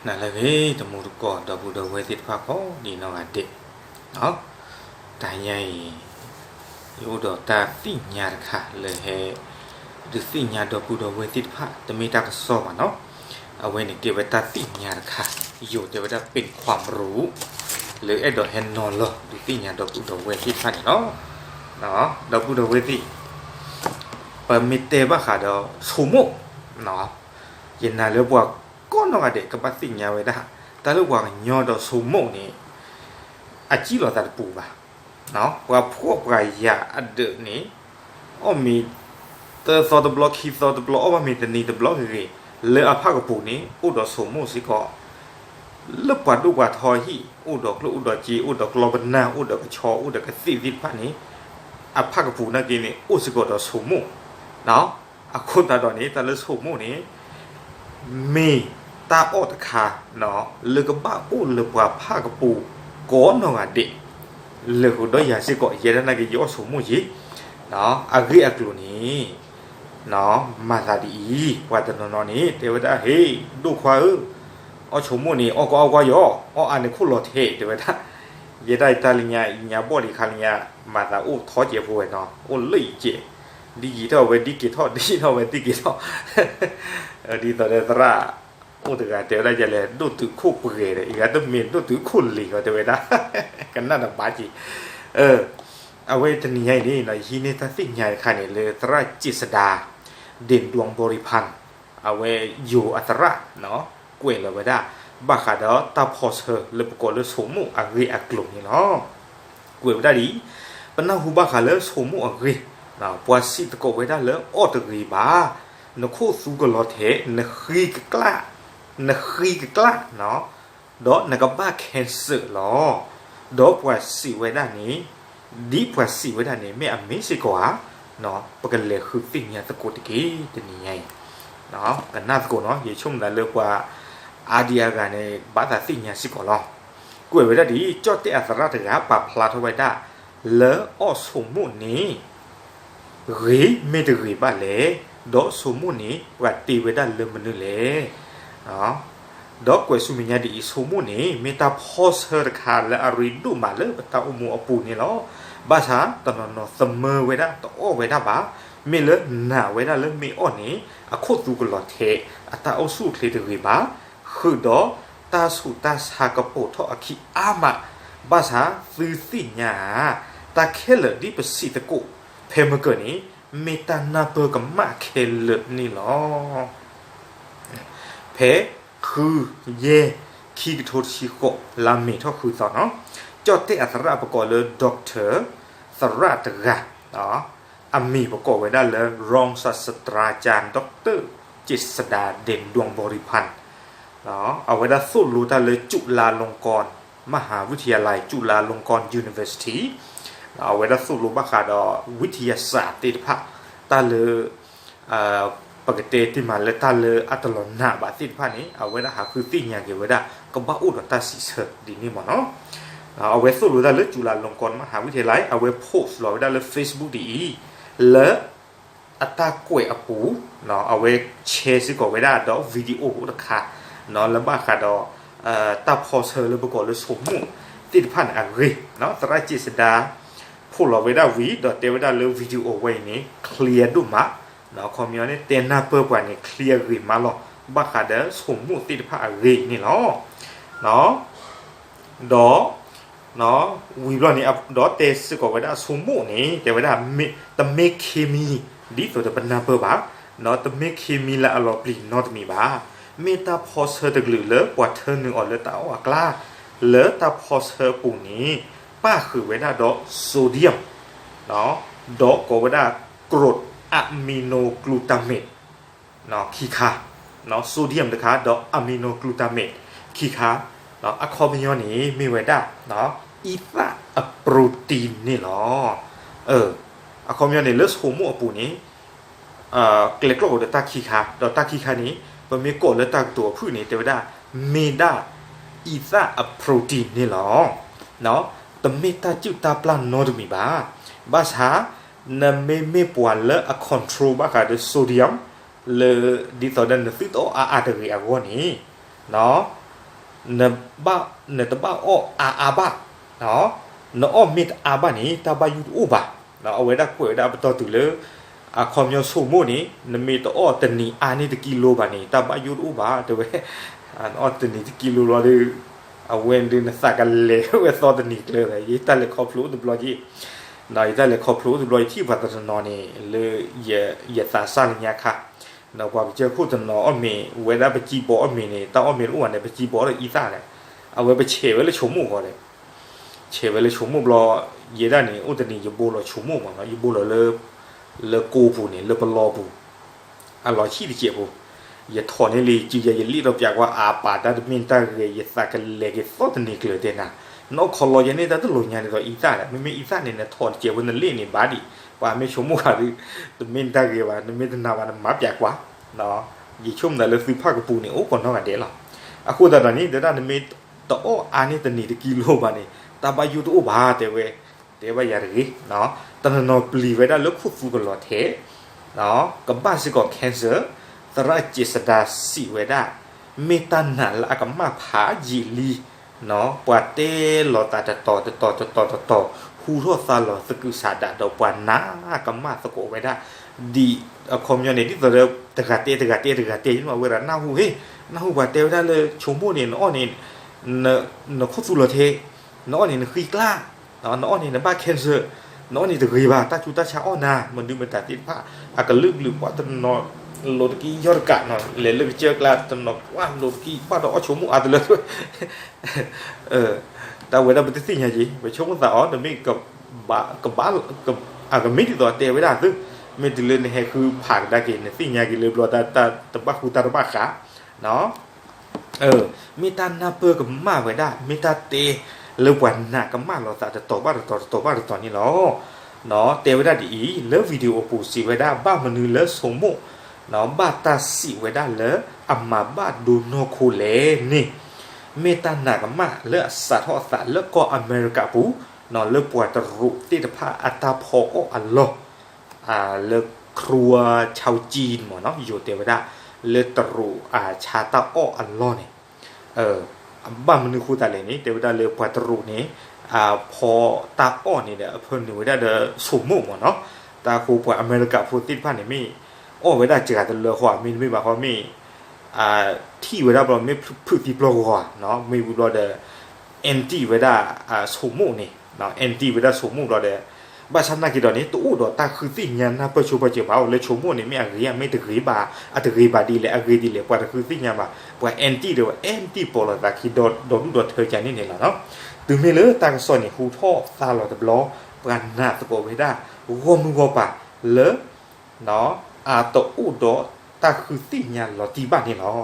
နၤလၢအဂ့ၤ တံၤသကိး ဒီပုၢ်ဒီဝဲၢ်သ့ၣ်တဖၣ်ကိးဒံးနီၢ်ဂၤဒဲး, တနံၤအံၤ ယအိၣ်ဒီးတၢ်သ့ၣ်ညါတခါလၢဟဲ ဒုးသ့ၣ်ညါဒီပုၢ်ဒီဝဲၢ်သ့ၣ်တဖၣ် တမ့ၢ်တၢ်ကစီၣ်ဘၣ်နီၤ, အဝဲန့ၣ်ကဲဝဲတၢ်သ့ၣ်ညါတခါ ယိၤတဲဝဲဒၣ် ပ့ၤခွးမရူး လၢအဲၣ်ဒိးဟဲနီၤလီၤ ဒုးသ့ၣ်ညါဒီပုၢ်ဒီဝဲၢ်သ့ၣ်တဖၣ်န့ၣ်လီၤ. ဒီပုၢ်ဒီဝဲၢ်သ့ၣ် ပမ့ၢ်တဲဘၣ်ဃးဒီးဆိမိၣ်, ယနာ်လၢပှၤကိးနီၢ်ဂၤဒဲး ကဘၣ်သ့ၣ်ညါဝဲဒၣ် တၢ်လၢပှၤကညီဒီးဆိမိၣ်န့ၣ် အစံၣ်လီၤသးတပူၤဘၣ်. ပှၤဖှီၣ်ပှၤယာ်အဒၢးန့ၣ် အီၣ်မ့ၤ သၢသီတဘျီ ခံသီတဘျီ အီၣ်ဘၣ်မ့ၤတနံၤတဘျီဂ့ၤဂ့ၤ လၢအဖၣ်ကပူၤန့ၣ် အိၣ်ဒီးဆိမိၣ်စ့ၢ်ကီး လၢပှၤဒိၣ်ပှၤထီဟံၣ် အိၣ်ဒီးကျိၣ်အိၣ်ဒီးစ့ အိၣ်ဒီးကျီပနၢ် အိၣ်ဒီးကဆီ အိၣ်ဒီးကသ့ၣ်သ့ၣ်တဖၣ်န့ၣ် အဖၣ်ကပူၤနာ်က့န့ၣ် အိၣ်စ့ၢ်ကီးဒီးဆိမိၣ်. အဃိသတးဒီးန့ၣ် တၢ်လၢဆိမိၣ်န့ၣ် မ့ၢ်တၢ်အီၣ်တခါ လၢကဘၣ်အိၣ်လၢပှၤဖၣ်ကပူၤကိးနီၢ်ဂၤဒဲး လၢာ်ဃုာ်ဒီးယၤစ့ၢ်ကီး ယဲဒၣ်နာ်က့ ယအီၣ်ဆိမိၣ်ယ့ၤ အဂ့ၢ်အကျိၤန့ၣ် မၤသးဒ်အံၤ, ပှၤတနီၤနီၤန့ၣ် တဲဝဲဒၣ် ဟ့ၣ် ဒိၣ်ခွါဧၢ, အီၣ်ဆိမိၣ်န့ၣ် အီၣ်ကွၢ်အီၣ်ကွၢ်ယီၤ, အီၣ်အါန့ၣ်ခိၣ်လီၤထဲး တဲဝဲဒၣ်, ယဲဒၣ်တၢ်လၢညါ ညါဘီၣ်ဒံးခါလၢညါ မၤသးအိၣ်ထီကဲးဖိဝဲနီၤ, အိၣ်လၢအံၤကဲး, ဒ်ယံာ်ထီၣ်ဝဲဒ်က့ၤထီၣ် ဒ်ယံာ်ထီၣ်ဝဲဒ်က့ၤထီၣ် ဒ်သိးဒီးသရၣ်အိၣ်တဂၤတဲဝဲဒၣ်ယလဲၣ် ဒိၣ်တုာ်ခိၣ်ပှဲၤဒီး အံၤဂၤတမ့ၢ်ဒိၣ်တုာ်ခိၣ်လံၤလီၤ တဲဝဲဒၣ်, ကနၣ်တဘၣ်က့ၤ, အဝဲတနံၤညါအံၤန့ၣ် ယဟံးန့ၢ်တၢ်သ့ၣ်ညါတခါန့ၣ် လၢသရၣ်ကၠ့းစဒါ ဒ့ၣ်ဒွးဘီရံဖၣ် အဝဲယိၤအသရၣ် ကွဲးလီၤဝဲဒၣ် ဘၣ်ဃးဒီးတၢ်ဖီဆၢလၢပကိးလၢဆိမိၣ်အဂ့ၢ်အကျိၤန့ၣ်လီၤ. ကွဲးဝဲဒၣ်ဒ်အံၤ, ပနၢ်ဟူဘၣ်ဃးလၢဆိမိၣ်အဂ့ၢ်, ပှၤစံးသကိးဝဲဒၣ်လၢအီၣ်တဂ့ၤဘၣ်, နခိၣ်သူကလီၤထဲး, နဃံကကျၣ်, နဃံကကျၣ်, ဒီးနကဘၣ် cancer လီၤ. ဒီးပှၤစံးဝဲဒၣ်န့ၣ်, ဒ်ပှၤစံးဝဲဒၣ်န့ၣ် မ့ၢ်အမ့ၢ်စ့ၢ်ကီးဧါ, ပကလဲၤဃုသ့ၣ်ညါသကိးတက့ၢ် တနံၤညါအံၤ, ကနၣ်သကိးနီၤ ယဆိကမိၣ်သးလၢပှၤအါဒံအါဂၤန့ၣ် ဘၣ်သးသ့ၣ်ညါစ့ၢ်ကီးလီၤ. ကွဲးဝဲဒၣ်ဒ်အံၤ, ကၠီၣ်တဲၣ်အသရၣ်တဂၤ ပာ်ဖျါထီၣ်ဝဲဒၣ် လၢအီၣ်ဆိမိၣ်န့ၣ် ဂ့ၤမ့ၢ်တဂ့ၤဘၣ်လဲၣ်, ဒီးဆိမိၣ်န့ၣ် ပှၤတ့ဝဲဒၣ်လၢမနုၤလဲၣ်. ဒီးကွဲးဆူမဲာ်ညါဒ်အံၤ, ဆိမိၣ်န့ၣ် မ့ၢ်တၢ်ဖီဆၢတခါလၢအရ့ဒိၣ်မးလၢပတၢ်အိၣ်မူအပူၤန့ၣ်လီၤ. ဘၣ်ဆၣ်တနီၤနီၤသမၢဝဲဒၣ် တအီၣ်ဝဲဒၣ်ဘၣ်, မ့ၢ်လၢနာ်ဝဲဒၣ်လၢမ့ၢ်အီၣ်န့ၣ် အခိၣ်သူကလီၤထဲး, အတၢ်အိၣ်ဆူၣ်အိၣ်ချ့တဂ့ၤဘၣ်, ဃုာ်ဒီးတၢ်ဆူးတၢ်ဆါကပိာ်ထီၣ်အခံအါမး, ဘၣ်ဆၣ်သုသ့ၣ်ညါဧါ, တၢ်ခဲလၢာ်ဒ်ပစံးသကိး ဖဲမုၢ်ကၢၢ်န့ၣ် မ့ၢ်တၢ်နၢ်ပၢၢ်ကမၣ်ခဲလၢာ်န့ၣ်လီၤ. ဖဲ ဃု ယဲၢ် ခံကထိတဆံဃိး လါမ့ၤထီၣ်ဃုသီနီၤ, ကၠီၣ်တဲၣ်အသရၣ်ပကိးလၢ doctor သရၣ်တဂၤ, အမံၤပကိးဝဲဒၣ်လၢ รองศาสตราจารย์ ดอกเตอร์ เจษฎา เด่นดวงบริพันธ์ အဝဲဒၣ်သိၣ်လိတၢ်လၢ จุฬาลงกรณ์มหาวิทยาลัย จุฬาลงกรณ์ University အဝဲဒၣ်သိၣ်လိဘၣ်ဃးဒီး ဝံထယၤစၢ်သ့ၣ်တဖၣ် တၢ်လၢ ပကတဲတ့ၢ်မးလၢတၢ်လၢအတလီၤနာ်ဘၣ်သ့ၣ်တဖၣ်န့ၣ် အဝဲဒၣ်ဟးဃုသ့ၣ်ညါက့ၤဝဲဒၣ် ကဘၣ်အိၣ်ဒီးတၢ်စံးဆၢဒ်န့ၣ်မ့ၢ်နီၤ. အဝဲသိၣ်လိတၢ်လၢ จุฬาลงกรณ์มหาวิทยาลัย အဝဲ post လီၤဝဲဒၣ်လၢ Facebook ဒ်အံၤ, လၢ အတၢ်ကွဲးအပူၤ, အဝဲ share စ့ၢ်ကီးဝဲဒၣ်ဒီး video အိၣ်တခါ, လၢဘၣ်ဃးဒီး တၢ်ဖီဆၢလၢပကိးလၢဆိမိၣ်သ့ၣ်တဖၣ်န့ၣ်အဂ့ၢ်, သရၣ်ကၠ့းစဒါ post လီၤဝဲဒၣ်ဝံၤ ဒီးတဲဝဲဒၣ်လၢ video အဝဲအံၤန့ၣ် clear ဒိၣ်မး, ခီပညီန့ၣ် တဲနၢ်ပၢၢ်ပှၤန့ၣ် clear ဂ့ၤမးလီၤ, ဘၣ်ဃးဒီးဆိမိၣ်သ့ၣ်တဖၣ်အဂ့ၢ်န့ၣ်လီၤ. ဒီး ဝံၤဘျီန့ၣ် ဒီးတဲစ့ၢ်ကီးဝဲဒၣ်ဆိမိၣ်န့ၣ် တဲဝဲဒၣ် တမ့ၢ် เคมี ဒ်သိးဒီးပနၢ်ပၢၢ်ဘၣ်, တမ့ၢ် เคมี လၢအလီၤပျံၤနီတမံၤဘၣ်, မ့ၢ်တၢ်ဖီဆၢတကလုာ်လၢပှၤထၢနုာ်အီၤလၢတၢ်အီၣ်အကျါ, လၢတၢ်ဖီဆၢအပူၤန့ၣ် ပၣ်ဃုာ်ဝဲဒၣ်ဒီး sodium ဒီးကိးဝဲဒၣ် กรด อะมิโนกลูตาเมต ခံခါ, sodium တခါ ဒီး อะมิโนกลูตาเมต ခံခါ, အခီပညီန့ၣ် မ့ၢ်ဝဲဒၣ် အံသၣ်အ protein န့ၣ်လီၤ. အခီပညီန့ၣ် လၢဆိမိၣ်အပူၤန့ၣ် ကျဲၤကျီၢ်အိၣ်ဒီးတၢ်ခံခါ, ဒီးတၢ်ခံခါန့ၣ် ပမ့ၢ်ကိးလၢတၢ်ကတိၤအဖုၣ်န့ၣ် တဲဝဲဒၣ် မ့ၢ်ဒၣ်အံသၣ်အ protein န့ၣ်လီၤ. တမ့ၢ်တၢ်စုၣ်တၢ်ပျၢ်နီတမံၤဘၣ်. ဘၣ်ဆၣ် နမ့မ့ၢ်ပှၤလၢအ control ဘၣ်ဃးဒီး sodium လၢ ဒ်သိးဒီးနသုတအီၣ်အါအါတဂ့ၤအဂီၢ်န့ၣ်, နဘၣ်, နတဘၣ်အီၣ်အါအါဘၣ်, နအီၣ်မ့ၢ်တအါဘၣ်န့ၣ် တၢ်ဘၣ်ယိၣ်တအိၣ်ဘၣ်. အဝဲဒၣ်ကွဲးဝဲဒၣ်အပတီၢ်တုၤလၢ အခီပညီဆိကမိၣ်န့ၣ် နမ့ၢ်တအီၣ်တနံၤအါန့ၢ်တကံလိဘၣ်န့ၣ် တၢ်ဘၣ်ယိၣ်တအိၣ်ဘၣ် တဲဝဲ. နအီၣ်တနံၤတကံလိလီၤဒီး အဝဲဒုးနသးကလဲၤဝဲသီတနံၤကျၢၤ ယတၢ်လဲၤခီဖျိအိၣ်တဘျီက့ ဒီးယတၢ်လဲၤခီဖျိအိၣ်တဘျီ ယထံၣ်ပှၤတနီၤနီၤန့ၣ် လၢယသးစၢ်လၢညါခါ, ပှၤကစၢၢ်ခိၣ်တနီၤအီၣ်မ့ၤဝဲဒၣ်ပကံဘီအီၣ်မ့ၤန့ၣ် တၢ်အီၣ်မ့ၤတအိၣ်ဘၣ်န့ၣ် ပကံဘီဒီးအံသၣ်ဒီး အဝဲပဆဲးဝဲလၢဆိကမိၣ်ဃီဒီး ဆဲးဝဲလၢဆိကမိၣ်ဘျီ, ယဲဒၣ်န့ၣ် အိၣ်တနံၤယဘိလီၤဆိကမိၣ်မးနီၤ ယဘိလီၤလၢ လၢကိပူၤန့ၣ် လၢပလီပူၤ အလီၤဆံၣ်တစဲးဖိ, ယထီၣ်န့ၢ်လံ စုယၤ ယလ့ၣ်ဒီးပၠးကွၢ်အပာ်တၢ်တမ့ၢ်တၢ်ဂ့ၤ ယသးကလဲၤက့ၤသီတနံၤကျၢၤတဲနၤ, နီၢ်ခီလီၤယဲန့ၣ် တၢ်တလိာ်ညါဒ်သိးအံသၣ်ဒီး မ့မ့ၢ်အံသၣ်န့ၣ် နထီၣ်တစဲးဖိနလ့ၣ်န့ၣ်ဘၣ်ဒံး, ပှၤမ့ၢ်ဆိကမိၣ်ဃာ်ဒုး တမ့ၢ်တၢ်ဂ့ၤဘၣ် နမ့ၢ်တနာ်ဘၣ်နမၤပၠးကွၢ်, ယဆိကမိၣ်သးလၢသုဖၣ်ကပူၤန့ၣ် အိၣ်ကိးနီၢ်ဂၤဒဲးလီၤ. အဃိသတးဒီးန့ၣ် တဲဒၣ်နမ့ၢ်တအီၣ်အါန့ၢ်တနံၤတကံလိဘၣ်န့ၣ် တၢ်ဘၣ်ယိၣ်တအိၣ်ဘၣ် တဲဝဲ, တဲဘၣ်ယၤတဂ့ၤ, တနီၤနီၤပျံၤဝဲဒၣ်လၢခိၣ်သူကလီၤထဲး ကဘၣ်စ့ၢ်ကီး cancer, သရၣ်က့းစဒါစံးဝဲဒၣ်, မ့ၢ်တၢ်နာ်လၢအကမၣ်ဖးယံာ်လံ, ပှၤတဲလီၤသးတတီၤတတီၤတတီၤတတီၤ ဟူထီၣ်သါလီၤသကုၤဆးဒးဒီးပှၤနာ်ကမၣ်သကိးဝဲဒၣ်, ဒ်အခီပညီန့ၣ် ဒ်သိးဒီး တဂၤတဲတဂၤတဲတဂၤတဲ အဝဲဒၣ်နၢ်ဟူဟ့ၣ်, နၢ်ဟူပှၤတဲဝဲဒၣ်လၢဆိကမိၣ်န့ၣ် နအီၣ်န့ၣ် နခိၣ်သူလီၤထဲး, နအီၣ်န့ၣ်နဃံကျါ, နအီၣ်န့ၣ်နဘၣ် cancer, နအီၣ်န့ၣ်တဂ့ၤဘၣ် တၢ်ဆူးတၢ်ဆါအီၣ်နၤ မဒုမတၤသ့ၣ်တဖၣ် အကလုာ်ကလုာ်ပှၤတနီၤလိၤတကံယီၢ်တကးနီၤ လဲၤလၢကစၢၢ်ကျါတနီၤပှၢ်လိၤတကံဘၣ်ဒီးအီၣ်ဆိကမိၣ်အါတလၢ တၢ်ဝဲဒၣ်ပတသ့ၣ်ညါက့ၤ ပဆိကမိၣ်သးအီၤ တမ့ၢ် ကဘၣ် အကမ့ၢ်ဒ်သိးတဲဝဲဒၣ်သု, မ့ၢ်တုၤလၢနဟဲဃုဖးကဒါက့ၤ နသ့ၣ်ညါက့ၤလၢဘျီတၢ်တဘၣ်ဃူတၢ်တဘၣ်ဃး, မ့ၢ်တၢ်နၢ်ပၢၢ်ကမၣ်ဝဲဒၣ် မ့ၢ်တၢ်တဲလၢပှၤနာ်ကမၣ်လိာ်သးတတီၤဘၣ်တတီၤတတီၤဘၣ်တတီၤန့ၣ်လီၤ. တဲဝဲဒၣ်ဒ်အံၤ လၢ video အပူၤစံးဝဲဒၣ် ဘၣ်မနုၤလၢဆိကမိၣ် ဘၣ်တၢ်စံးဝဲဒၣ်လၢအမၤဘၣ်ဒိနီၢ်ခိလဲၣ်န့ၣ်, မ့ၢ်တၢ်နာ်ကမၣ်လၢအစးထီၣ်အသးလၢကီၢ်အမဲရကၤပူၤ လၢပှၤတရူးသ့ၣ်တဖၣ်အတၢ်ဖီအီၣ်အလီၢ် လၢ ခရူဝါ ဆၣ်ကၠံ မ့ၢ်နီၤ ယိၤတဲဝဲဒၣ် လၢတရူးဆါတၢ်အီၣ်အလီၢ်န့ၣ်, ဘၣ်မနုၤဃိသတးလဲၣ်န့ၣ် တဲဝဲဒၣ်လၢပှၤတရူးန့ၣ် ဖီတၢ်အီၣ်န့ၣ်ဒီး အဖၢနုာ်ဝဲဒၣ်ဒီးဆိကမိၣ်မ့ၢ်နီၤ, တၢ်ဃိပှၤအမဲရကၤဖိသ့ၣ်တဖၣ်န့ၣ် မ့ၢ်အီၣ်ဝဲဒၣ်စှၤတလၢဃီ မ့တမ့ၢ်ဘၣ်ဃီ မ့ၢ် ထံၣ်ဝဲဒၣ်ဘျီ မ့ၢ်ဖုးသံပျီၢ်ဂီၤဧါ, မ့ၢ်ဝံၤဘျီဒီး anti ဝဲဒၣ်ဆိကမိၣ်န့ၣ်, anti ဝဲဒၣ်ဆိကမိၣ်ဘျီဒီး ဘၣ်ဆၣ်နာ်က့ၤဒီးန့ၣ် တအိၣ်ဒီးတၢ်ဃုသ့ၣ်ညါနၢ်ပၢၢ်ဆိပာ်စၢၤဘၣ် အိၣ်လၢဆိကမိၣ်န့ၣ် မ့ၢ်အဂ့ၤဧါ မ့ၢ်တဂ့ၤဘၣ် အတဂ့ၤဘၣ်ဒ်လဲၣ် အဂ့ၤဒ်လဲၣ် ပှၤတဃုသ့ၣ်ညါဘၣ် ပှၤ anti ဒီးဝဲ anti ပိာ်လိာ်သးခံဒီဒူၣ်ဒီထၢကန့ၣ်န့ၣ်လီၤ. တုၤမ့ၢ်လၢတၢ်ကစီၣ်န့ၣ် ဟူထီၣ်သါလီၤတဘျီ ပှၤနာ်သကိးဝဲဒၣ် ဂီၢ်မုၢ်ဂီၢ်ပၤလၢ အတအိၣ်ဒီးတၢ်ဃုသ့ၣ်ညါလီၤတံၢ်ဘၣ်န့ၣ်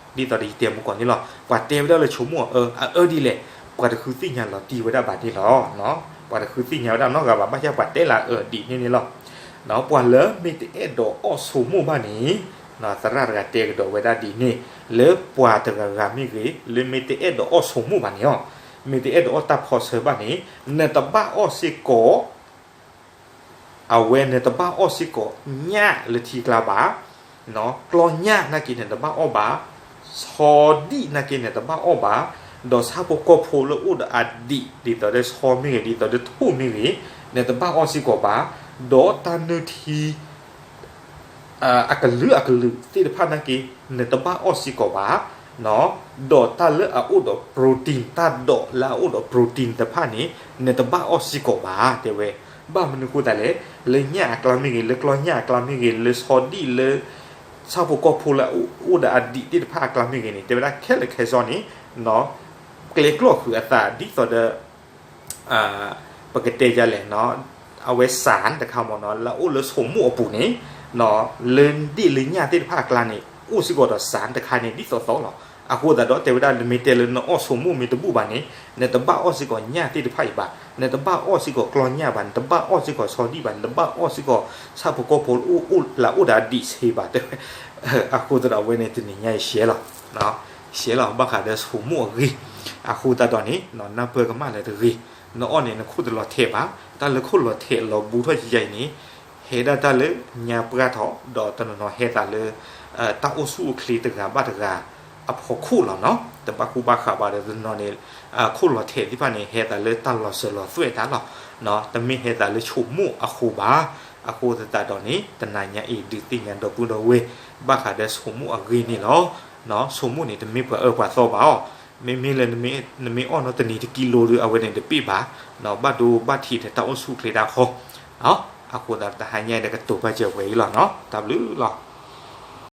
လီၤ. ဒ်သိးဒီးယတဲမူကီၢ်န့ၣ်လီၤ ပှၤတဲဝဲဒၣ်လၢဆိကမိၣ်အအၢဒ်လဲၣ် ပှၤတဃုသ့ၣ်ညါလီၤတံၢ်ဝဲဒၣ်ဘၣ်န့ၣ်လီၤ. ပှၤတဃုသ့ၣ်ညါဝဲဒၣ်နီတဂၤဘၣ် ဘၣ်ဆၣ်ပှၤတဲလၢအအၢဒ်န့ၣ်န့ၣ်လီၤ. ပှၤလၢမ့ၢ်တအဲၣ်ဒိးအီၣ်ဆိကမိၣ်ဘၣ်န့ၣ် သရၣ်တဂၤတဲကဒီးဝဲဒၣ်ဒ်န့ၣ် လၢပှၤတဂၤဂၤမ့ၢ်ဂ့ၤ လၢမ့ၢ်တအဲၣ်ဒိးအီၣ်ဆိကမိၣ်ဘၣ်န့ၣ်လီၤ မ့ၢ်တအဲၣ်ဒိးအီၣ်တၢ်ဖီဆၢဘၣ်န့ၣ် နတဘၣ်အီၣ်စ့ၢ်ကီး အဝဲနတဘၣ်အီၣ်စ့ၢ်ကီးညၣ်လၢထံကျါဘၣ်, ကျီၢ်ညၣ်နာ်က့နတဘၣ်အီၣ်ဘၣ်, ဆီဒံၣ်နာ်က့နတဘၣ်အီၣ်ဘၣ်, ဒီးဆၣ်ဖိကီၢ်ဖိလၢအိၣ်ဒီးအဒံး ဒ်သိးဒီးဆီမ့ၢ်ဂ့ၤ ဒ်သိးဒီးထိၣ်မ့ၢ်ဂ့ၤ နတဘၣ်အီၣ်စ့ၢ်ကီးဘၣ်, ဒီးတၢ်နုၢ်ထံ အကလုာ်အကလုာ်သ့ၣ်တဖၣ်နာ်က့ နတဘၣ်အီၣ်စ့ၢ်ကီးဘၣ်, ဒီးတၢ်လၢအအိၣ်ဒီး protein တၢ်ဒိးလၢအအိၣ်ဒီး protein တဖၣ်န့ၣ် နတဘၣ်အီၣ်စ့ၢ်ကီးဘၣ် တဲဝဲ. ဘၣ်မနုၤဃိသတးလဲၣ်, လၢညၣ်အကျါမ့ၢ်ဂ့ၤ, လၢကျီၢ်ညၣ်အကျါမ့ၢ်ဂ့ၤ, လၢဆီဒံၣ်လၢ ဆၣ်ဖိကီၢ်ဖိလၢအအိၣ်ဒီးအဒံးသ့ၣ်တဖၣ်အကျါမ့ၢ်ဂ့ၤန့ၣ် တဲဝဲဒၣ်ခဲလၢာ်ခဲဆ့န့ၣ် ကျဲကျီၢ်ဃုာ်အသးဒ်သိးဒီး ပကတဲယၤလဲၣ်, အဝဲ စၣ်တခါမ့ၢ်နီၤ လၢအအိၣ်လၢဆိကမိၣ်အပူၤန့ၣ် လၢဒ့ၣ်လၢညၣ်သ့ၣ်တဖၣ်အကျါန့ၣ် အိၣ်စ့ၢ်ကီးဒီး စၣ်တခါန့ၣ် ဒ်သိးသိးလီၤ. အဃိသတးဒီး တဲဝဲဒၣ်နမ့ၢ်တဲလၢနအီၣ်ဆိကမိၣ်မ့ၢ်တဘူၣ်ဘၣ်န့ၣ် နတဘၣ်အီၣ်စ့ၢ်ကီးညၣ်သ့ၣ်တဖၣ်အံၤဘၣ်, နတဘၣ်အီၣ်စ့ၢ်ကီးကျီၢ်ညၣ်ဘၣ်, နတဘၣ်အီၣ်စ့ၢ်ကီးဆီဒံၣ်ဘၣ်, နတဘၣ်အီၣ်စ့ၢ်ကီးဆၣ်ဖိကီၢ်ဖိ လၢအိၣ်ဒီးအဒံးဆ့ဘၣ် တဲဝဲ. အဃိသတးဒီး အဝဲန့ၣ်တနံၤညါအံၤရှဲလီၤ ရှဲလီၤ ဘၣ်ဃးဒီးဆိကမိၣ်အဂ့ၢ်, အဃိသတးဒီးန့ၣ် နၢ်ပၢၢ်ကမၣ်လၢတဂ့ၤ, နအီၣ်န့ၣ်နခိၣ်တလီၤထဲးဘၣ်, တၢ်လၢခိၣ်လီၤထဲးလီၤဘူးထီၣ်ယံာ်ယံာ်အံၤန့ၣ် ဟဲဒၣ်တၢ်လၢညါပှၢ်ထီၣ် ဒီးတနီၤနီၤဟဲသးလၢ တၢ်အိၣ်ဆူၣ်အိၣ်ချ့တဂၤဘၣ်တဂၤအဖီခိၣ်လီၤနီၤ. တဘၣ်ဃူဘၣ်ဃးဘၣ်ဒီးတနီၤန့ၣ် ခိၣ်လီၤထဲးသ့ၣ်တဖၣ်န့ၣ် ဟဲသးလၢတၢ်လီၤစၢၤလီၤသွဲၣ်တၢ်လီၤ. တမ့ၢ်ဟဲသးလၢဆိကမိၣ်အဃိဘၣ်. အဃိသတးဒီးန့ၣ် တနၤညါအံၤဒုးသ့ၣ်ညါဒီပုၢ်ဒီဝဲၢ် ဘၣ်ဃးဒီးဆိကမိၣ်အဂ့ၢ်န့ၣ်လီၤ. ဆိကမိၣ်န့ၣ် တမ့ၢ်ပှၤအၢပှၤသီဘၣ်အီၤ. မ့မ့ၢ်လၢ နမ့ၢ်အီၣ်နီတနံၤတကံလိဒီး အဝဲန့ၣ်တပ့ၢ်ဘၣ်. ဘၣ်ဒိဘၣ်ထံးဒီးတၢ်အိၣ်ဆူၣ်အိၣ်ချ့တၢ်ဃီ. အဃိသတးတဟါညါအံၤဒီးကတိၤဘၣ်စၢၤပှဲၤအံၤလီၤနီၤ. တၢ်ဘျုးလီၤ.